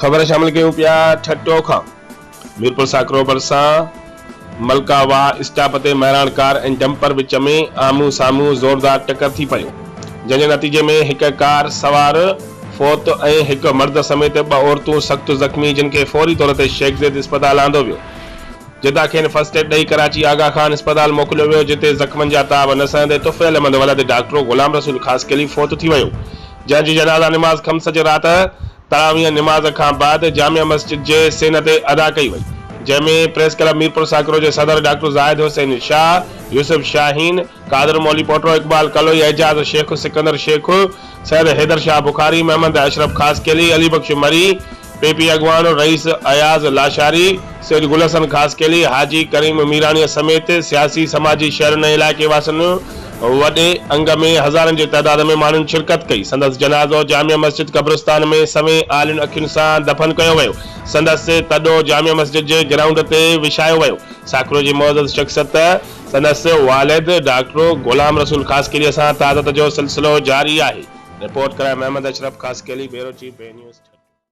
خبر شامل ڪيون پيا ٺٽو کان ميرپور ساڪرو ڀرسان ملڪا واهه اسٽاپ تي مهراڻ ڪار ۽ ڊمپر وچ ۾ آمهون سامهون زوردار ٽڪر ٿي پيو جنهن جي نتيجي ۾ هڪ ڪار سوار فوت ۽ هڪ مرد سميت ٻه عورتون سخت زخمي جن کي فوري طور تي شيخ زيد اسپتال آندو ويو جتان کين فرسٽ ايڊ ڏئي ڪراچي آغا خان اسپتال موڪليو ويو جتي زخمن جا تاب نه سهندي طفيل احمد ولد ڊاڪٽرو غلام رسول خاصخيلي فوت ٿي ويو جنهن جي جنازه نماز خمس جي رات تراويح نماز کان بعد جامع مسجد جي صحن تي ادا ڪئي وئي، جنهن ۾ پريس ڪلب ميرپور ساڪرو جي صدر ڊاڪٽر زاهد حسين شاهه، يوسف شاهين، قادر مولي پوٽو، اقبال ڪلوئي، اعجاز شيخ، سڪندر شيخ، سيد حيدر شاهه بخاري، محمد اشرف خاصخيلي، علي بخش مري، پي پي اڳواڻ رئيس اياز لاشاري، سيد گل حسن خاصخيلي، حاجي ڪريم ميراڻي سميت سياسي سماجي شهرين ۽ علائقي واسين وڏي انگ ۾ هزارن جي تعداد ۾ ماڻهن شرڪت ڪئي. سندس جنازو جامع مسجد قبرستان ۾ سوين آلين اکين سان دفن ڪيو ويو. سندس تڏو جامع مسجد جي گرائونڊ تي وڇايو ويو. ساکرو جي معزز شخصيت سندس والد ڊاڪٽر غلام رسول خاصخيلي سان تعزيت جو سلسلو جاري آهي. رپورٽ ڪرائي Muhammad Ashraf Khaskheli, bureau chief, B news.